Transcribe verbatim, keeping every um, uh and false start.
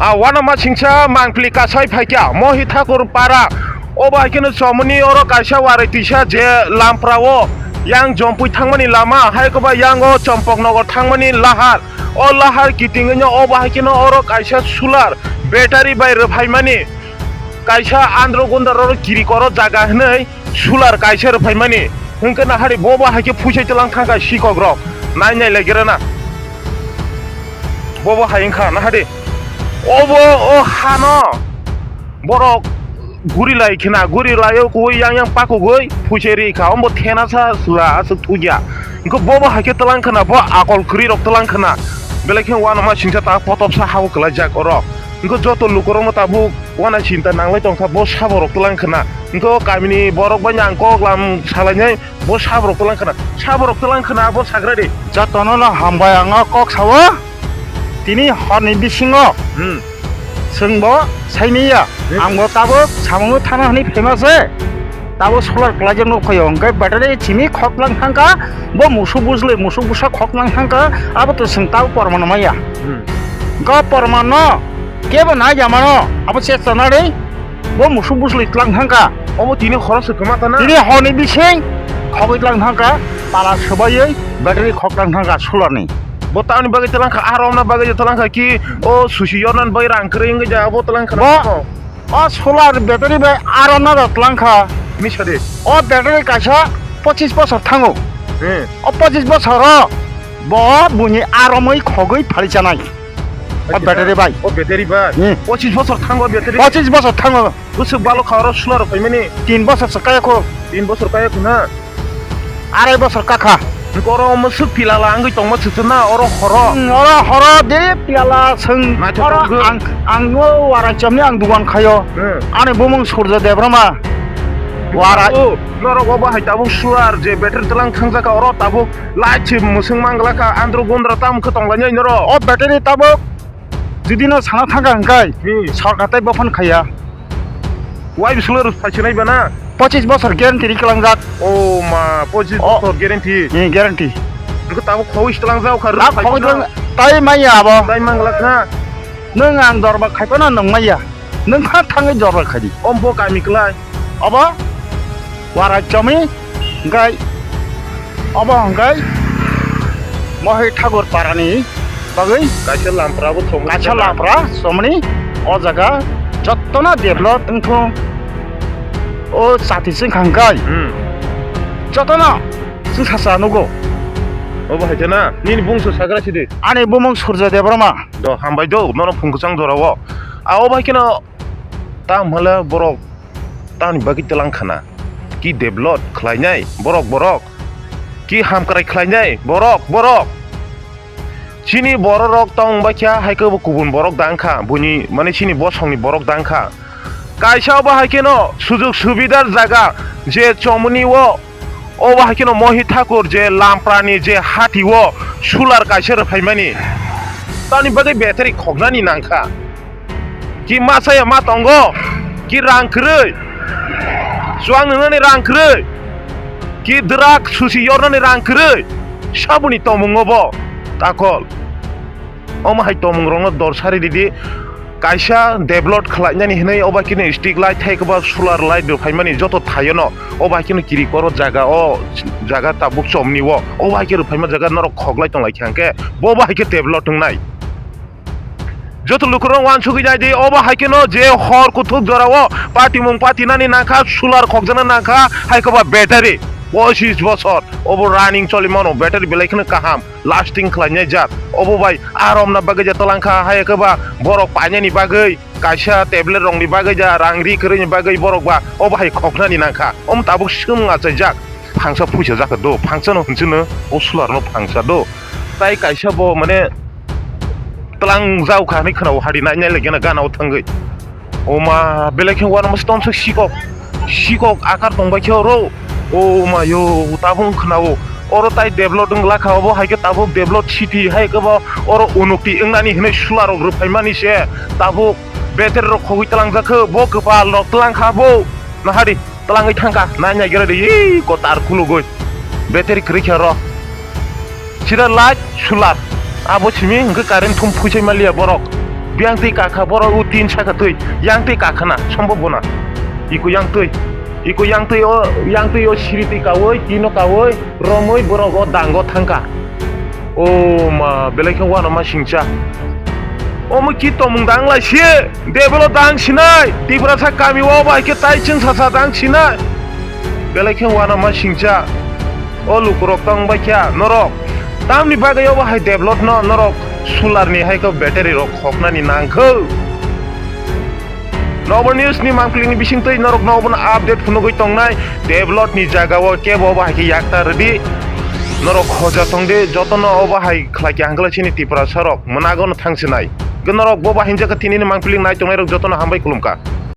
A uanama singcha mangpili kasai phaikya Mohi Thakur para. Obo hai kheno chomoni oro kaisa warai tisa je lampra o yang jompui thangmani lama, hai koba yang o Chompok Nogor thangmani lahar. O lahar kitingino obo hai kheno oro kaisa solar battery bai rwphaimani kaisa Andro Gonda oro kiri koro jaga hinwi solar kaisa rwphaimani. Hwnkhe nahari bobo hai khe phuisai twlang thangkha sikok rok. Nai nai lai gira na. Bobo hai wngkha nahari. Obo o hano borok guri lai khna, guri lai o kuwi yang yang pakugwi phuisai ri kha. Ombo thena sa sula aswk thugya. Hwnkhe bobo hai khe twlang khna, bo akol kwrwi rok twlang khna. Belai khe uanama singcha ta potop sa ha o kwlai jak oro. Hwnkhe joto lukurokno tabuk uana chinta nanglai tongkha, bo saborok twlang khna. Hwnkhe o kamini borok bai ang kok lam salainai, bo saborok twlang khna. Saborok twlang khna, bo sagra de. Jotono no hambai ang o kok sao. Tini horni bisingo Hmm. Chwng bo saimanya. Hmm. Ang bo tabuk samungo thana hwnwi phaima se. Tabuk solar kwlaijak nuk phaio. Hwnkhe battery simi khok lang thangkha. Bo musuk bujlwi, musuk busa khok lang thangkha. Abo to chwng tabuk porman maya. Hmm. Hwnkhe o porman no kebo nai ya mano. Abo chesta nari. Bo musuk bujlwi tlang thangkha. Obo tini khoroksa kwma tana? Tini horni bising khogwi tlang thangkha, pala swbaiwi battery khok tlang thangkha solarni. Bo tamni bagwi tlang kha, aro omna bagwi tlang kha ki o susi yornan bai rang kwrwi wngwi ja abo tlang kha. Bo, o solar battery bai aro omna da tlang kha. Misa de. O battery kaisa pochis bosor thango. Hmm. O pochis bosoro bo buini aromwi khogwi phali chanai. O battery bai. O battery bai? Hmm. Pochis bosor thango battery? Pochis bosor thango. Bwswk balo kha oro solar rok phaimani? Tin bosor se kaya kho. Tin bosor kaya kho na? Arai bosor kakha. Oro omo swk pilala wngwi tongma swk swk na oro horo? Hmm, oro horo de pilala swng. Naithok oro wngkha. Ang, ang o Warai chomni ang dugan khayo. Hmm. Ani bumung Surjo Debbarma. Warai. O, norok obo hai tabuk solar je battery tlang thangjak kha oro tabuk. Light se mwswng manglak kha, andro gondra tamo khe tonglainai norok. O battery tabuk jodi no sana thangkha hwnkhe Hmm. Sorkar tei bophano khaiya. Wai bisingo rwphai swnai bana? Pochis bosor guarantee ri kwlangjak. O ma, pochis O. bosor guarantee? Hmm, guarantee. Wngkhe tabuk khogwi se twlangjak kha, Ta rwphai khogwi swnai. Twlang-, tai manya abo. Tai manglak kha. Nwng ang dorba khai phano nwng manya. Nwng kha thangwi jora khaidi. Ombo kami kwlai. Obo Warai chomni hwnkhe obo hwnkhe Mohi Thakur parani bagwi Kaisa lampra bo thwngwi kaisa thangkha. Lampra chomni o jaga jotono develop wngthung o chati chwngkha hwnkhe Hmm. Jotono chwngsacha nugo. Obo hai khe na nini bungso sagra sidi. Ani bumung Surjo Debbarma. Do hambai do nono phung kwchang jora o. A obo hai kheno Tamo hwnle borok tamni bagwi twlang khana? Ki develop khlainai borok, borok? Ki hamkrai khlainai borok, borok? Chini bororok tong bai kha, hai khe bo kubun borok dang kha, buini, mane, chini bosongni borok dang kha. Kaisa obo hai kheno sujug subidar jaga je chomoni o, obo hai kheno Mohi Thakur je Lamprani je hati o solar kaisa rwphaimani. Tamni bagwi battery khoknani nang kha. Ki ma saya ma tongo, ki rang kwrwi, chuang nwngnani rang kwrwi, ki drak susi yornani rang kwrwi, saboni tomung obo takol. Omo hai tomung rokno dor sari ridi, kaisa develop khlainani hinwi obo kini street light hai kwba solar light rok phaimani joto thaiono, obo hai khe kiri koro jaga o, jaga tabuk chomni o, obo hai khe rwphaima jaga norok khoklai tonglai kha hwnkhe bo bai khe develop wngnai. Joto lukurok uansugwi nai di, obo hai kheno je hor kuthuk jorao patimung patinani nangkha, solar khokjakna nangkha, hai khe ba battery pochis bosor obo running choli mano, battery belai kheno kaham lasting khlainai jak. Obo bai aromna bagwi ja twlang kha, hai khe ba borok painani bagwi, kaisa tablet rokni bagwi ja, rang ri kwrwini bagwi borok ba obo hai khoknani nangkha. Omo tabuk swmung achaijak, phangsa phuisa jak do, phangsa no hwnchino, o solar no phangsa do. Tai kaisa bo mane twlang jao kha hinwi khwnao, hari nai nai lagena gana o thangwi. O ma, belai khe uanama se tonsuk sikok, sikok akar tong bai khe oro. O ma yo, tabung khwnao. Oro tai develop wng la kha, obo hai khe tabuk develop city hai khe bo oro unukti wngnani hinwi solar rok rwphaimani se tabuk battery rok khogwi twlang jak khe, bo kwpal rok twlang kha bo. Nahari. Twlangwi thangkha, nai nai gira de, ee, kotar khulugwi. Battery kwrwi khe ro. Sida light, solar. Abo simi hwnkhe current thum phuisai manliya borok. Biyang twi kakha borok o tin saka twi, yang twi kakha na, sombok bo na. Iko yang twi, iko yang twi o, yang twi o siri twi kawi, tino kawi, romwi borok o dango thangka. O ma, belai khe wano ma singcha. Omo ki tomung dang lai si, debelo dang sinai, Tiprasa kami o bai khe tai chwng sasa dang sinai. Belai khe wano ma singcha. O lukurok tong bai khe norok. Tamni bagwi obo hai develop no norok solar ni hai khe battery rok khoknani nangkho. Nobo news ni mangpili ni bising twi norok nobo no update phunugwi tongnai. Develop ni jaga o kebo obo hai khe yakta rwdi. Norok hoja tongdi, jotono obo hai khlai khe hangkhlai chini Tiprasa rok mwnago no thangsinai. Norok bo bahinjak tini ni mangpili nai tongnai rok jotono hambai khulumkha.